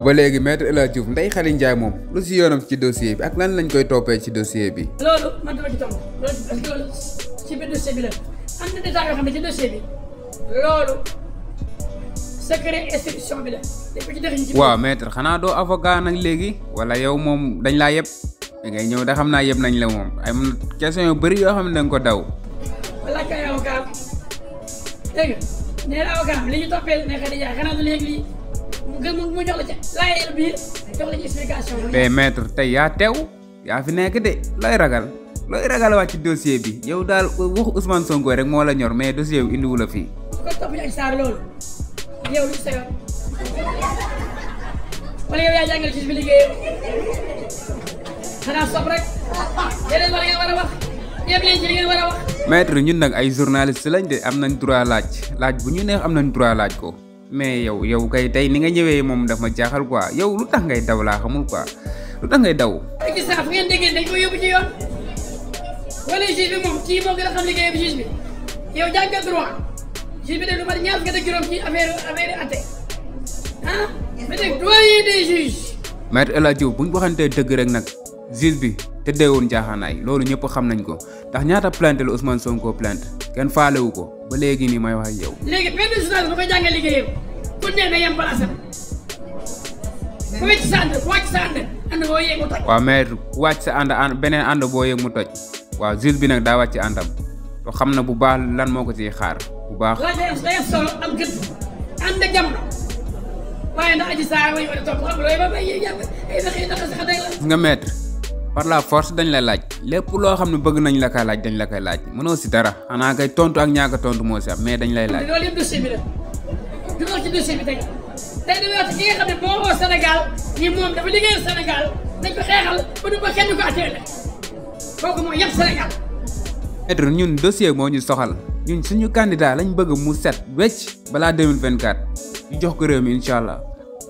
ba léegi maître El Hadji Diouf Ndeye Khady Ndiaye moom lu si yoonam ci dossier bi ak lan lañ koy toppee ci dossier bi. loolu man dama ci topp loolu ci biir dossier bi la am na détails yoo xam ne ci dossier bi loolu secret instruction bi la dañ ko ci dëxëñ ci. waaw maître xanaa doo avocat nag léegi wala yow moom dañ laa yëpp da ngay ñëw da xam naa yëpp nañ la moom ay question yu bëri yoo xam ne da nga ko daw. wala kay avocat dégg nga nee na avocat li ñu toppee Ndeye Khady Ndiaye xanaa du léegi lii. mu jox la ca laajal biir jox la ci explication. mais maître tey yaa teew yaa fi nekk de looy ragal wàcc ci dossier bi yow daal waxu Ousmane Sonko rek moo la ñor mais dossier bi indiwu la fii. ko topp ñu ak Sarr loolu yow lu sa yoon wala yow yaa jàngale ci bi liggéeyam xanaa sob rek yeneen wala ngeen war a wax yëpp leen ci li ngeen war a wax. maître ñun nag ay journaliste lañ de am nañ droit laaj bu ñu neex am nañ droit laaj ko. mais yow kay tey ni nga ñëwee moom daf ma jaaxal quoi yow lu tax ngay daw laa xamul quoi lu tax ngay daw. gis naa fu ngeen déggee dañ ko yóbbu ci yoon wala juge bi moom kii moo gën a xam liggéey bi juge bi yow jàng nga droit juge bi def lu mat ñaar fukki ak juróom ci affaire atte ah mais nag doyen des juges. maître El Hadji Diouf bu ñu waxantee dëgg rek nag juge bi tëddeewoon jaaxaanaay loolu ñëpp xam nañ ko ndax ñaata plainte la Ousmane Sonko plainte kenn faalewu ko ba léegi nii may wax ak yow. léegi benn journaliste bu koy jàngal liggéeyam ku ne na yem place am ku wàcc sa ànd ku wàcc sa ànd boo yee mu toj. waaw maître ku wàcc sa ànd beneen ànd boo yee mu toj waaw juge bi nag daa wàcc àndam te xam na bu baax lan moo ko ciy xaar bu baax. waaw day am solo am gët ànd ak jamono waaye ndax Adji Sarr mooy war a topp xam nga ba ay ay gis nga maître par la force dañ la laaj lépp loo xam ne bëgg nañ la kaa laaj dañ la koy laaj mënoo si dara xanaa kay tontu ak ñaaka tontu moo si am mais dañ lay laaj. loolu yëpp dossier bi la du wax ci dossier bi tey damay wax ci ki nga xam ne moo woo Sénégal ni moom dafa liggéeyal Sénégal dañ ko xeexal ba du ba kenn du ko atteindre kooku mooy yëpp Sénégal. maître ñun dossier moo ñu soxal ñun suñu candidat lañ bëgg mu set wecc balaa 2024 ñu jox ko réew mi incha allah.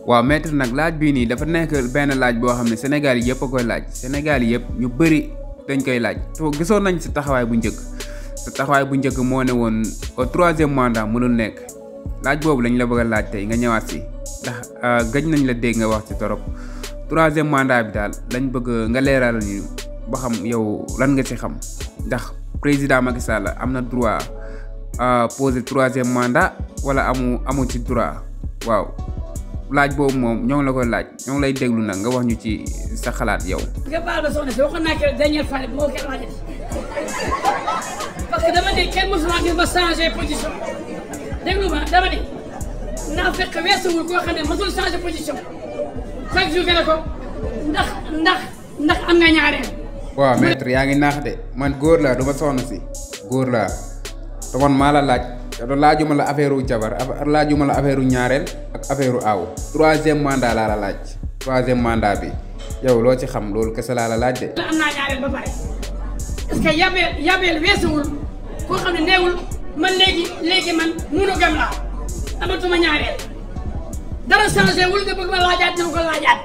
waaw maître nag laaj bii nii dafa nekk benn laaj boo xam ne Sénégal yi yëpp a koy laaj Sénégal yi yëpp ñu bëri dañ koy laaj to gisoon nañ si taxawaay bu njëkk sa taxawaay bu njëkk moo ne woon au 3e mandat mënul nekk laaj boobu lañ la bëgg a laaj tey nga ñëwaat si ndax gëj nañ la dégg nga wax ci torop 3e mandat bi daal lañ bëgg nga leeral ñu ba xam yow lan nga ci xam ndax président Macky Sall am na droit poser 3e mandat wala amu ci droit waaw. laaj boobu moom ñoo ngi la koy laaj ñoo ngi lay déglu nag nga wax ñu ci sa xalaat yow. nga baal ma soxna si waxoon naa ko dernière fois moo kenn laajati parce que dama ne kenn mosuma gis ba changé position déglu ma dama ne naa fekk weesuwul koo xam ne mosul changé position chaque jour nga ne ko ndax am nga ñaareel. waaw maître yaa ngi naax de man góor laa du ma soxna si góor laa te man maa la laaj. laajuma la affaire u jabar laajuma la affaire u ñaareel ak affaire u aaw 3e mandat laa la laaj 3e mandat bi yow loo ci xam loolu kese laa la laaj de. am naa ñaareel ba pare est-ce que yabeel weesuwul koo xam ne neewul man léegi man monogame laa amatuma ñaareel dara changé wul nga bëgg ma laajaat dina ko laajaat.